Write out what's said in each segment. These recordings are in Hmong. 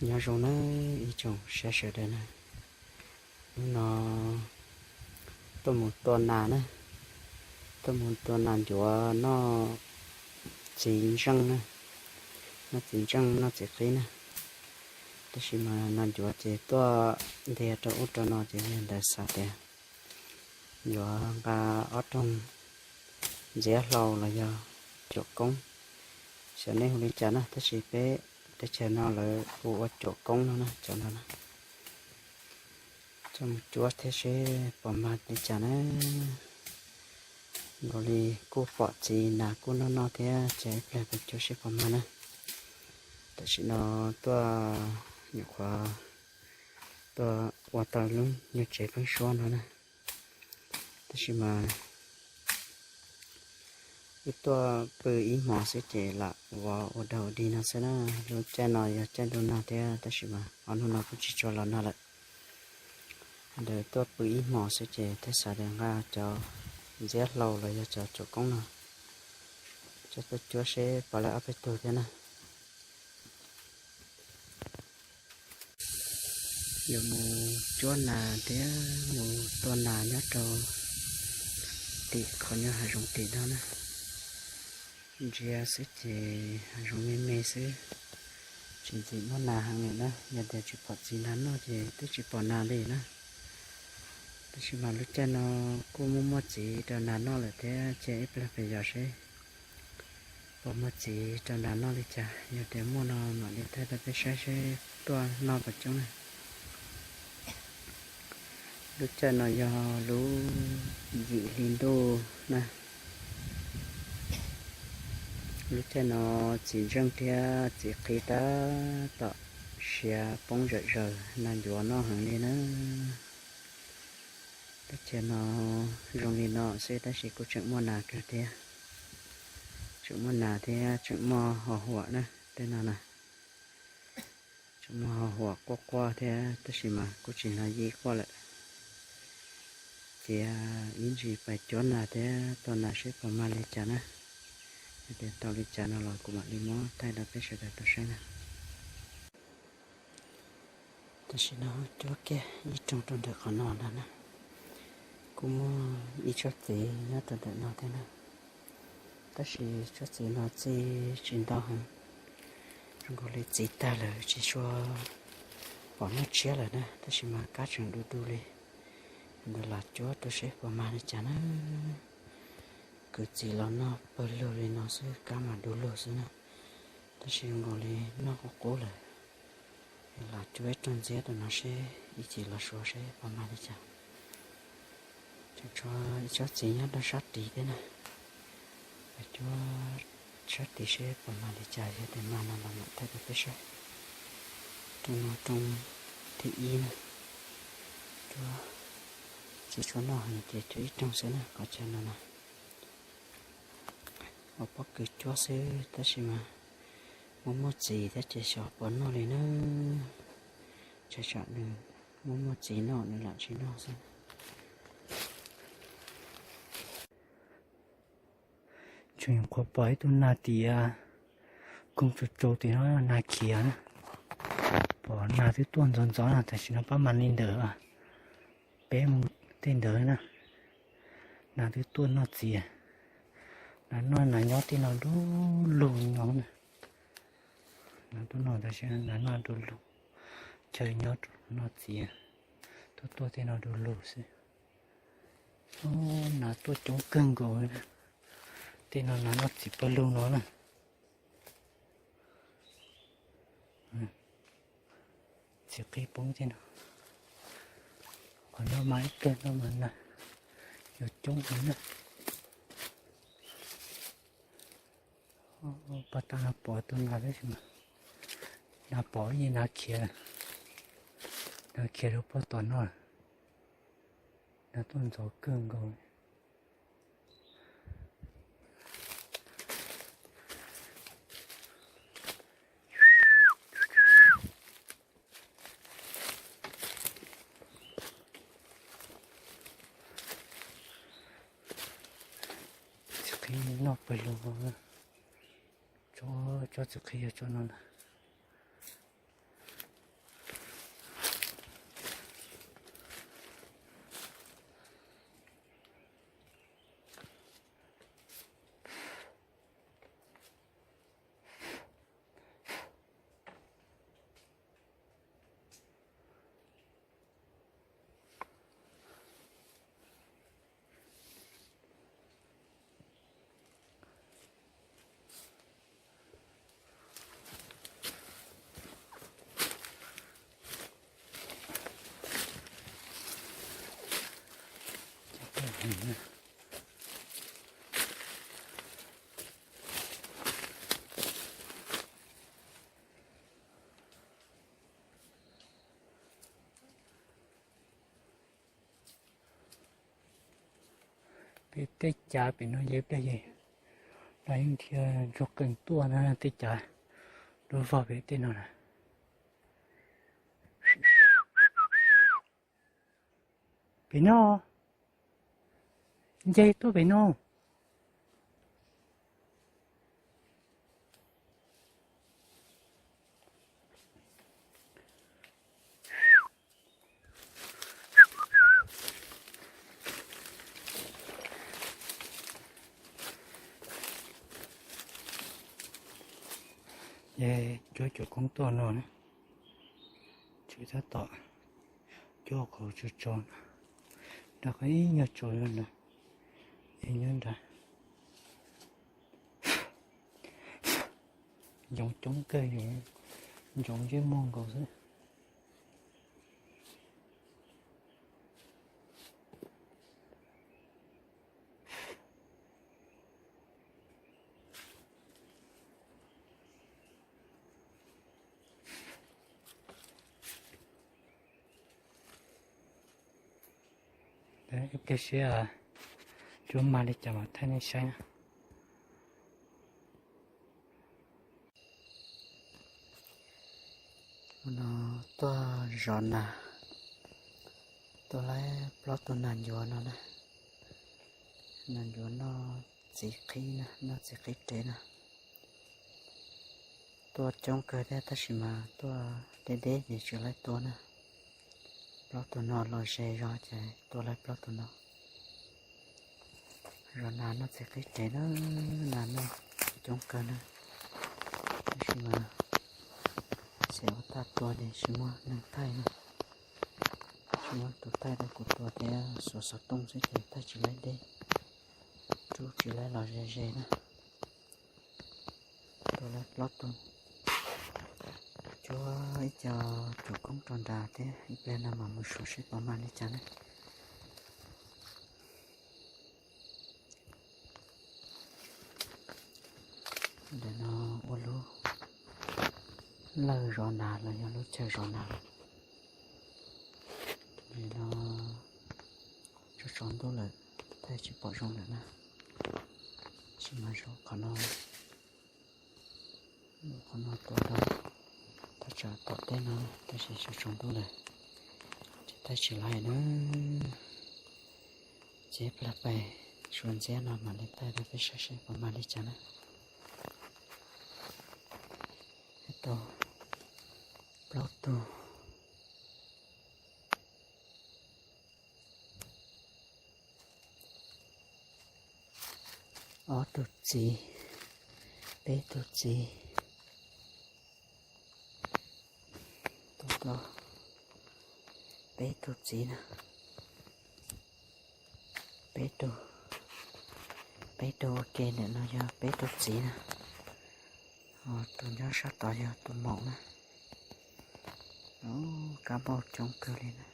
Nyob zoo na ib tsoom saib sawv daws na, hnub no tuaj mus tua nas na, tuaj mus tua nas ncuav noj txiv ntseej na, noj txiv ntseej noj txiv qib na. Tab sis mas nas ncuav ces tuaj ntiag rau ub rau no ces yog ntawd xav tias yuav nqa ob rooj ntxiab hlau los yog cuam koob, xyov nej hu li cas na, tab sis peb teb chaws no lawv hu ua cuam koob no na, cov no na. Coj mus cuab thiab seb pom mag li cas na. Nkaus li kuj pom txiv nas kuj noj noj thiab, ces ib pliag peb cuab seb pom mag na. Tam sim no tuaj nyuam qhuav tuaj ua tau lub nyuag tsev pheeb suab no na. Tab sis mas wb tuaj pw ib hmos xwb ces lam vov ua dog ua dig no xwb na. Lub caij no yog caij ntuj nag thiab, tab sis mas ob hnub no kuj tsis tshua los nag lawm. Ntawd tuaj pw ib hmos xwb ces thiaj xav tias nqa cov ntxiab hlau los yog cov cuam koob no coj tuaj cuab seb pom lawv ob peb tug thiab na. Yuav mus cuab nas thiab mus tua nas nyob rau tim qhov nyuag hav zoov tim no na. Ntsia xwb ces hav zoov me me xwb, tsis ntxim muaj nas heev lawm na. Yog tias tsis pom txiv nas noj ces twb tsis pom nas li na. Tab sis mas lub caij no kuj muaj muaj txiv rau nas noj lawm thiab, ces ib pliag peb yos seb pom muaj txiv rau nas noj li cas. Yog tias muaj no mam li thaij rau peb saib seb tuaj noj puas coob na. Lub caij no yog lub yim hli ntuj na. Lub caij no txiv ntseej thiab txiv qhib tab tom siav poob zawm zaws, nas ncuav noj heev li na. Teb chaws no zoo li no xwb tab sis kuj tseem muaj nas kawg thiab. Tseem muaj nas thiab tseem muaj ho huam na, tej no na. Tseem muaj ho huam quaj quaj thiab tab sis mas kuj tsis hnov yij quaj lawm. Cia ib ntsis pais cuab nas thiab tua nas seb puas mag li cas na. Yog tias tau li cas no los kuv mam li muab thaij rau peb sawv daws tau saib na. Tam sim no cuab kiag ib rooj rau ntawm qhov no ntag na. Kuj muaj ib tsob txiv nyob rau ntawm no thiab na, tab sis tsob txiv no txij tsis ntau heev, zoo nkaus li txiv tag lawm tsis tshua pom muaj tshiab lawm na, tab sis mas kab tseem du du li. Ntawd los cuab rau seb puas mag li cas na. Kwv txiv los noj pawg lug li no xwb, kab mas du lug xwb na, tab sis zoo nkaus li noj qub qub lawm. Los cuab ib rooj ntxiab rau no seb ib chim los suav seb puas mag li cas. Tseem tshuav ib tsob txiv nyob rau sab tid thiab na. Los cuab sab tid seb puas mag li cas, yog tias mag no los mam thaij rau peb saib. Rooj no rooj thib ib na. Cuab tsis tshua noj heev ces cuab ib rooj xwb na, qhov chaw no na. Ua pob kws cuab xwb tab sis mas muaj muaj txiv thiab ces xyov puas noj li na. Tsam tsam nws muaj muaj txiv noj nws lam tsis noj xwb. Tseem nyuam qhuav pom ib tug nas tim koog tsaus tsaus tim no, nas khiav na. Pom nas twb tuaj ntxov ntxov na, tam sim no pab mas li ntawd, peb mus tej ntawd na. Nas twb tuaj noj txiv. Nas noj, nas nyob tej no du lug no na. Nas tuaj noj, tab sis nas noj du lug, chaw nyob noj txiv. Tuaj tuaj tej no du lug xwb. Nas tuaj coob kawg nkaus. Tej no nas noj txiv pawg lug no na. Txiv qhib poob tej no. Qhov no mas ib pliag no mas nas yuav coob heev na. Pab tau nas pom tus nas tab sis mas nas pom ib nas khiav, nas khiav rau pog tom no. Nas tuaj ntxov kawg nkaus. Txiv qhib noj pawg lug. Tsob, tsob txiv qhib yog tsob no na. Pem tej cav pem no yog ib pliag yog los yeej dhia ntsuag qees tuaj na, tej cav lub vog pem tej no na. Pem no, nce tuaj pem no. Ces cuab cuam koob tuaj no na, tswv tab tom cuab qhov tsaus tsaus no, rau qhov ib nyuag tsaus no na, ib nyuag nrad. Ntsoov coob kawg, ntsoov ntsej muag nkaus xwb. Ib pliag seb cuab mag li cas mam thaij nej saib na. No tuaj zov nas, tuaj laib plaub tug nas ncuav no na. Nas ncuav noj txiv qhib na, noj txiv qhib rev na. Tuaj coob kawg thiab tab sis mas tuaj deb deb ces tsis laib tua na. Plaub tug no los ze zog ces tuaj laib plaub tug no. Zov nas noj txiv qhib rev na, nas noj coob kawg na. Tab sis mas txhij ua tag tua ces tsis muaj neeg thaij na. Tsis muaj tus thaij rau kuv tua thiab, xuas xov tooj xwb ces thaij tsis laib deb, rub tsis laib los ze ze na. Tua laib plaub tug, cuab ib co cuam koob rau nrad thiab, ib pliag no mam mus suav seb puas mag li cas na. Ntawm no ua lub lawj zov nas los yog lub chaw zov nas. Nim no tsaus tsaus ntuj lawm, thaij tsis pom zoo lawm na. Tab sis mas zaum qhov no, qhov no tua tau, thaj tsam tom teb no, tab sis tsaus tsaus ntuj lawm, tsis thaij tsis laib na. Ces plag pais suav ntxiab no mam li thaij rau peb saib seb puas mag li cas na. Tau plaub tug. Ob tug txiv, peb tug txiv, tau peb tug txiv na, peb tug, peb tug ua ke ntawm no yog peb tug txiv na, ho tus nyob sab tod yog tus maum na. Kab npauj coob kawg li na.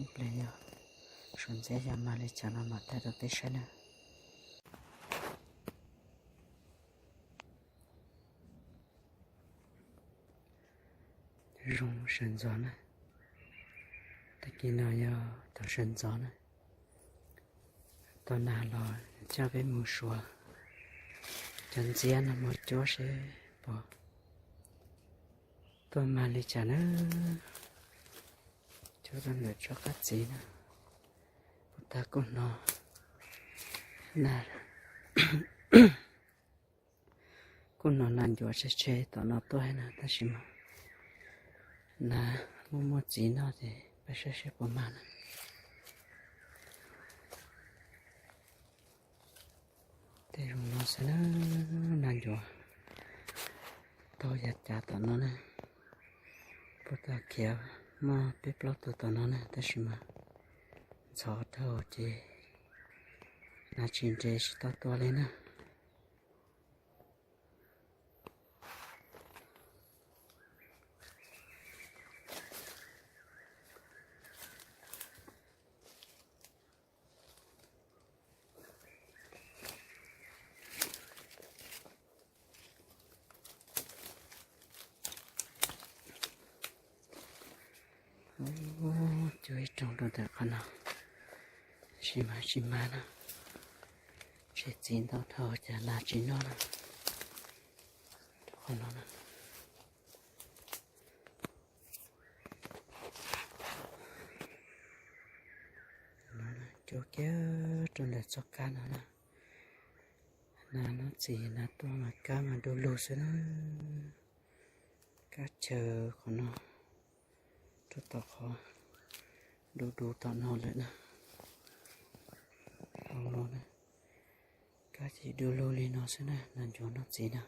Ib pliag yog suav ntxiab yog mag li cas no mam thaij rau peb saib na. Zoo sawv ntxov na. Tag kis no yog thaum sawv ntxov na. Tau nas los coj peb mus suav cov ntxiab no mus cuab seb puas tuaj mag li cas na. Cuab rau ntawm tsob qab txiv na. Puag ta kuj hnov nas, kuj hnov nas ncuav tshe tshe tom no tuaj na, tab sis mas nas muaj muaj txiv noj ces peb saib seb puas mag na. Tej zoo no xwb na, nas ncuav tau yav cav tom no na. Puag ta khiav muaj peb plaub tug tom no na, tab sis mas ntxhov dhau ces nas tsis nres tsis tau tua li na. Ub, cua ib rooj rau ntawm qhov no, tsis mas tsis mas na. Tsis txiv ntau dhau cas nas tsis noj na. Rau qhov no na. Cua kiag rau ntawm txoj kab no na. Nas noj txiv nas tuaj mas kab mas du lug xwb na. Kab chaw qhov no rau tom qhov du du tom no lawm na. Au no na, kab ces du lug li no xwb na, nas ncuav noj txiv na.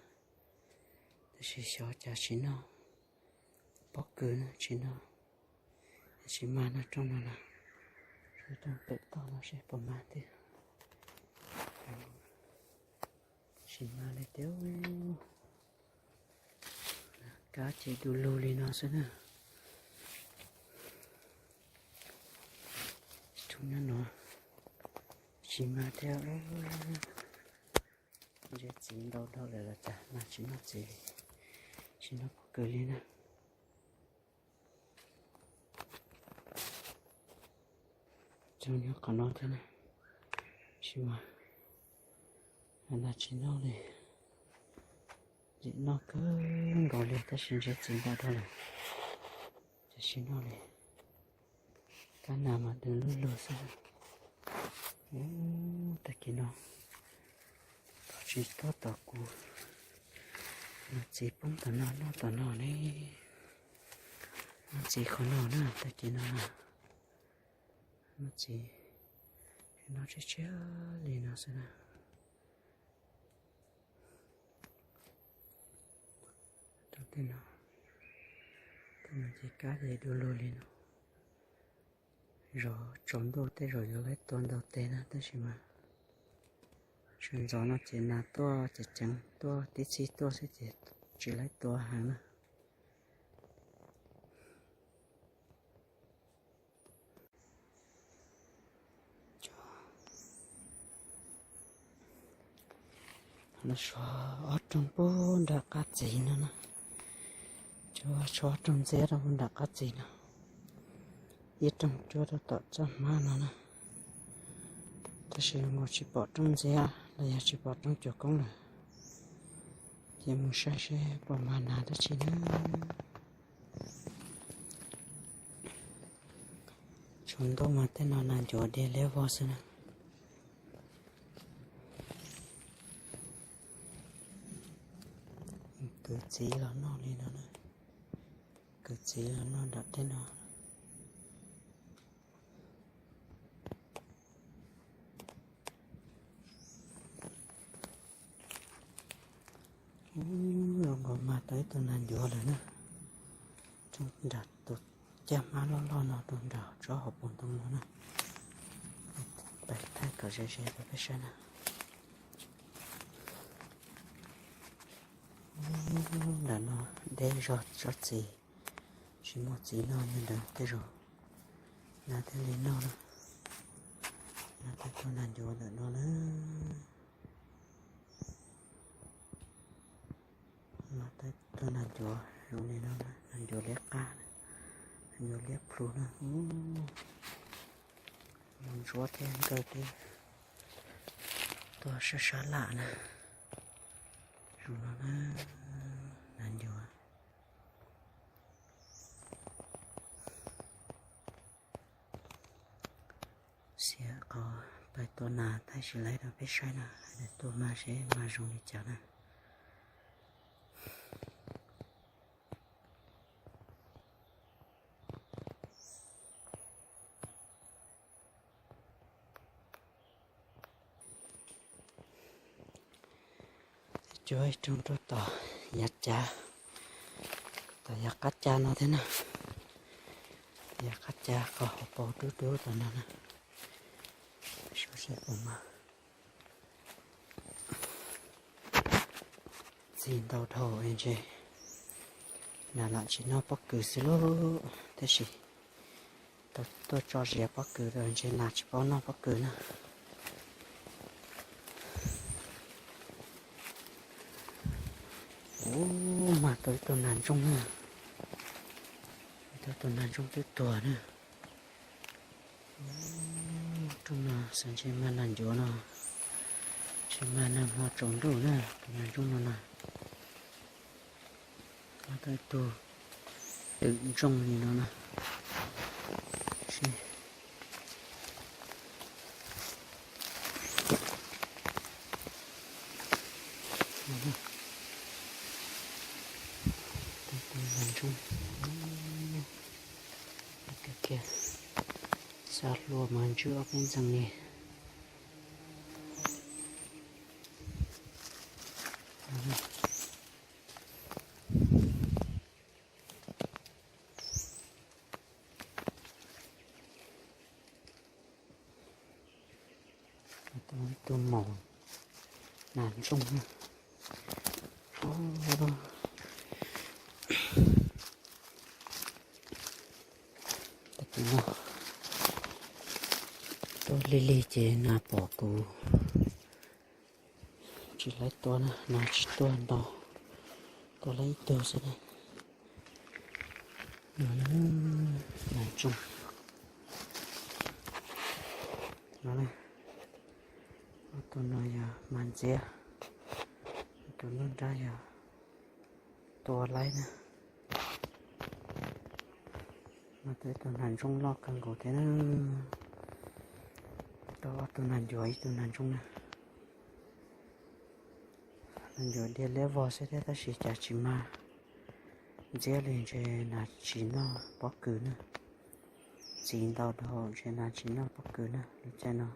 Tab sis xyov cas tsis noj pob kws na, tsis noj, tsis mas noj rooj no na. Rooj pem toj no seb puas mas tiag. Tsis mas li tiag. Kab ces du lug li no xwb na. Rooj nyob no tsis mas thiab. Ntse txiv ntau dhau lawm los cas mas tsis noj txiv li, tsis noj pob kws li na. Tsuas nyob qhov no thiab na, tsis mas, nas tsis noj li. Tsis noj kawg nkaus li tab sis ntse txiv ntau dhau lawm, ces tsis noj li. Kab nas mas du lug lug xwb. Ub, tag kis no tsis tuaj tom kuv, mas txiv poob tom no noj tom no ne. Mas txiv qhov no na, tag kis no na, mas txiv noj tshiab tshiab li no xwb na. Rau tej no, tej no ces kab ces du lug li no. Zov tsaus ntuj tej zaum yuav laib tua ntau tes na tab sis mas sawv ntxov no ces nas tuaj ceev ceev tuaj tib txhij tuaj xwb ces tsis laib tua heev na. Lawv suav ob rooj pub nram qab txiv no na, cua tshuav ob rooj ntxiab rau nram qab txiv no, ib rooj cuab rau tom txoj hmab no na. Tab sis mus tsis pom rooj ntxiab los yog tsis pom rooj cuag koob lawm, ces mus saib seb puas mag nas dab tsi na. Tsaus ntuj mas tej no nas ncuav diav liab vog xwb na. Kwv txiv los noj li no na, kwv txiv los noj nram tej no. Ub, zoo nkaus mag tau ib tug nas ncuav lawm na. Rau nram tus caj hmab loj loj no rau nram tsob hauv paus ntoo no na. Pais thaij kom ze ze rau peb saib na. Ub, nram no deb zog tsob txiv, tsis muaj txiv noj li ntawd tej zaum nas thiaj li noj na. Nas thiaj tuaj nas ncuav ntawm no na. Mas tej tug nas ncuav zoo li no, nas ncuav liab qab, nas ncuav liab plhu na. Mus ntsuab thiab nkawg thiab, tuaj sab sab lam na. Zoo no na, nas ncuav. Xiam qhov pais tua nas thaij tsis laib rau peb saib na, hais tias tua mas seb mas zoo li cas na. Cuab ib rooj rau tom yav cav, tom yav qab cav no thiab na. Yav qab cav qhov hauv paus dub dub tom no na. Suav seb puas mag. Txiv ntau dhau es ntshe nas lam tsis noj pob kws xwb lauj, tab sis tau tuaj tso ziav pob kws rau ntshe nas tsis paub noj pob kws na. Ub, mag tau ib tug nas ntsooj na. Tus nas ntsooj twb tuag na. Rooj no xav ntshe mag nas ncuav no, ntshe mag nag hmo tsaus ntuj na, tus nas ntsooj no na. Tau ib tug twm ntsooj li no na. Tau tus nas ntsooj kiag, xa hlua mas ntswj ob peb ntxees li. Tus maum nas ntsooj na. Tus no tuaj lig lig ces nas pom kuv tsis laib tua na, nas tsis tuaj ntau, tua laib ib tug xwb na. No na, nas ntsooj no na. Ob tug no yog mag ntxiab, tus nruab nrab yog tua laib na. No tus, tus nas ntsooj loj kawg nkaus thiab na. Tau ob tug nas ncuav ib tug nas ntsooj na. Nas ncuav diav liab vog xwb thiab tab sis cas tsis mag ntxiab li, ntshe nas tsis noj pob kws na. Ntxiv ntau dhau ntshe nas tsis noj pob kws na lub caij no.